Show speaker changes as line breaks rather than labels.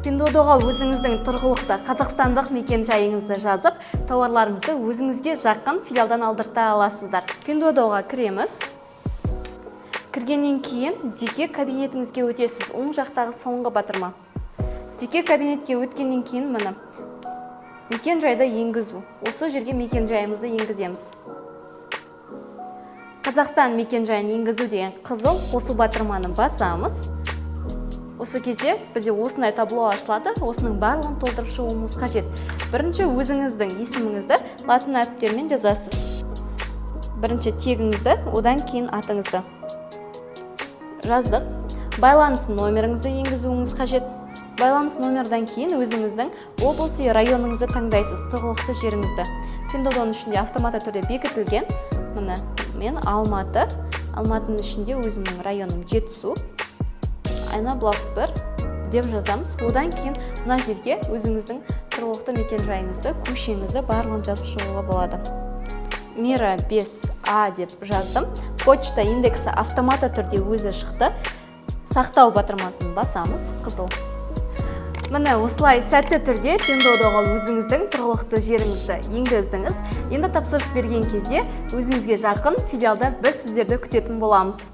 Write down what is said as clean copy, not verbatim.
Пиндуодуоға өзіңіздің тұрғылықты қазақстандық мекен жайыңызды жазып, тауарларыңызды өзіңізге жақын филиалдан алдырта аласыздар. Пиндуодуоға кіреміз. Кіргеннен кейін жеке кабинетіңізге өтесіз, оң жақтағы соңғы батырма. Жеке кабинетке өткеннен кейін, міне, мекен жайды енгізу. Осы жерге мекен жайымызды енгіземіз. «Қазақстан мекен жайын енгізу» деген қызыл қосу батырманы басамыз. Осы кезде бізде осындай табло ашылады. Осының барлығын толтырып шығуымыз қажет. Бірінші өзіңіздің есіміңізді латын әріптерімен жазасыз. Бірінші тегіңізді, одан кейін атыңызды жаздық. Байланыс номеріңізді енгізуіңіз қажет. Байланыс номердан кейін өзіңіздің облыс и районыңызды таңдайсыз, тұрғылықты жеріңізді. Пиндуодуоның ішінде автоматты түрде бекітілген. Міне, мен Алматы, Алматының ішінде өзімнің районым Жетісу, Айнабұлақ 1 деп жазамыз. Одан кейін мына жерге өзіңіздің тұрғылықты мекен жайыңызды, көшеңізді, барлығын жазып шығуға болады. Мира 5А деп жаздым. Почта индексі автоматты түрде өзі шықты. Сақтау батырмасын басамыз, қызыл. Міне, осылай сәтті түрде Пиндуодуоға өзіңіздің тұрғылықты жеріңізді енгіздіңіз. Енді тапсырыс берген кезде өзіңізге жақын филиалда біз сіздерді күтетін боламыз.